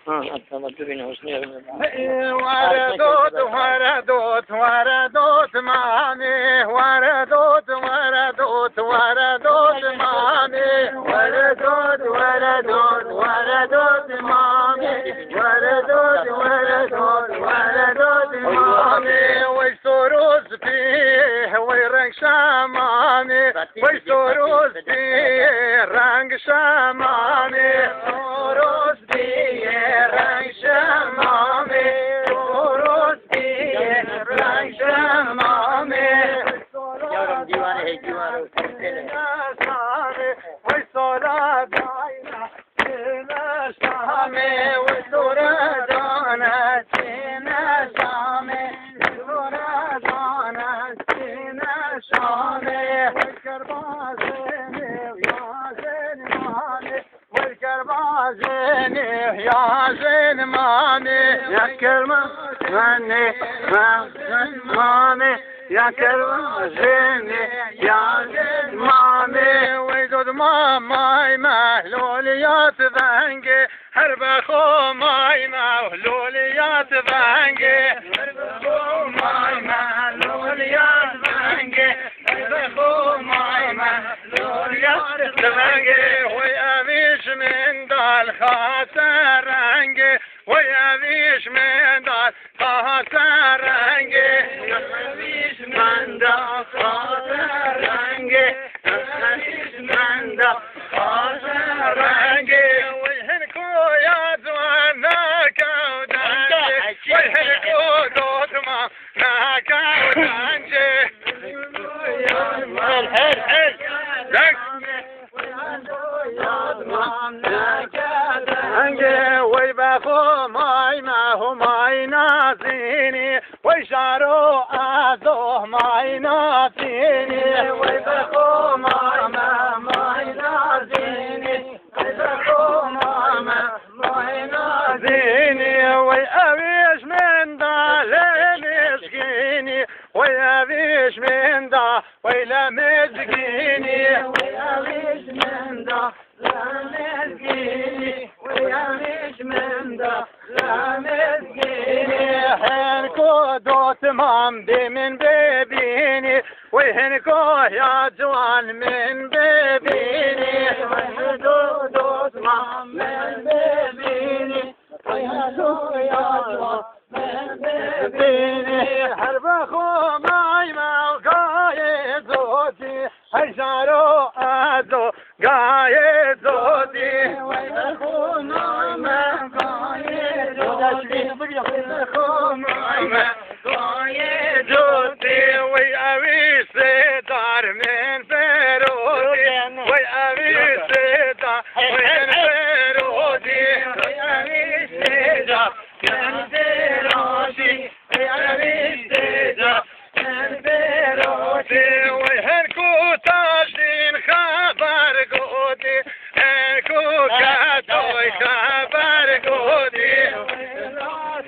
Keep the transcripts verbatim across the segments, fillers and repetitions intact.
Ha, tamam, dur yine olsun, yarın. Were dot, were dot, were dot mami, were dot, were dot, were dot mami, were dot, were dot, were dot mami, were dot, were dot, were dot mami, wey soroz bi, wey reng şamami, wey soroz bi, reng şamami, soroz bi, reng şamami, soroz bi, reng şamami. Yavrum, dîwanê hey, dîwanê. Wey sola dayna, çine şamê, wey sora dana, çine şamê, wey sora dana, çine şamê. Wey kerbazê nê, yazê nê, wey kerbazê nê, yazê nê, mamê. Ya kerbazê nê, yazê nê, mamê. Ya kerva jenê, ya jenê mamê. Wey dod mamay me, loliyat vengê, her be xo may me, loliyat vengê. Her be xo may me, loliyat vengê, her be xo may me, loliyat vengê. Wey evîş min dal xase rengê, wey evîş min dal Taha serengê, serengê, menda taha serengê, serengê, menda taha serengê. Wey hin ku ya ciwan nakew dengê, wey hin ku dotma nakew dengê. Hel, hel, hel. Deng. Henge wey be xo may me ho may nazînî, wey jaro ez ho may nazînî. Wey be xo may me may nazînî, wey be xo may me may nazînî. Wey ewîş min da lê mizgînî, wey ewîş min da Wey le mizgînî, wey ewîş min da, le mizgînî, wey ewîş min da, le mizgînî. Hin ku dotmam bê min bibînî, wey hin ku ya ciwan min bibînî. Wey hin ku dotmam min bibînî, wey hin ku ya ciwan Bênî her be xo may me gayê zotî, hey jaro ez ho gayê zotî. Wey be xo may me gayê zotî, wey be xo may me gayê zotî. Wey ewî sêdar min ferotî, wey ewî sêdar min ferotî, wey ewî sêdar Min ferotî, ey eriştê ca, min ferotî. Wey her ku taştîn xeber gotî, her ku ketoy xeber gotî.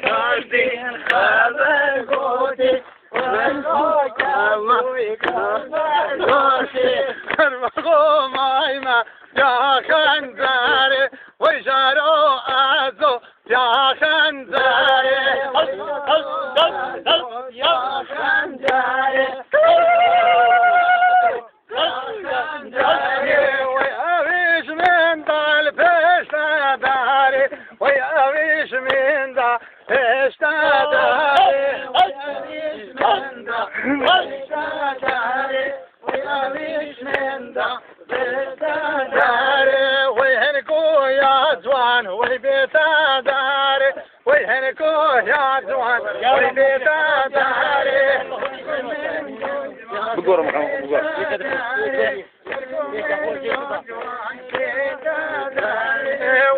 Taştîn xeber gotî, her ku ketoy xeber gotî. Her ku may me ya xenzerê, wey jaro ez ho Ya xenzerê, ya xenzerê, ya xenzerê, wey ewîş min dal pêşte darê, wey ewîş min da pêşte darê, wey ewîş min da pêşte darê. Wey ewîş min da bête darê, wey hin ku ya ciwan, wey bête darê, wey hin ku ya ciwan, wey bête darê. Bigore, bigore.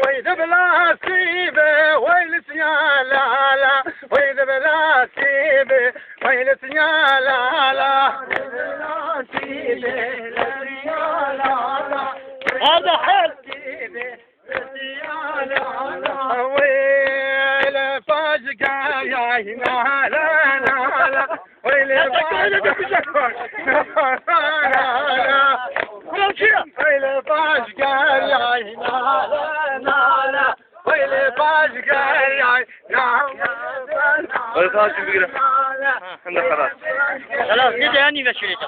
Wey di bila sîbe, wey li siya lala, wey di bila sîbe, Wey li siya lala. Hadi hadi. Wey li paş gayay nala nala. Wey li paş gayay nala nala. Hadi tamam, şimdi bigire. Hem de karar. Xelas, ne de yanî veşûrê te.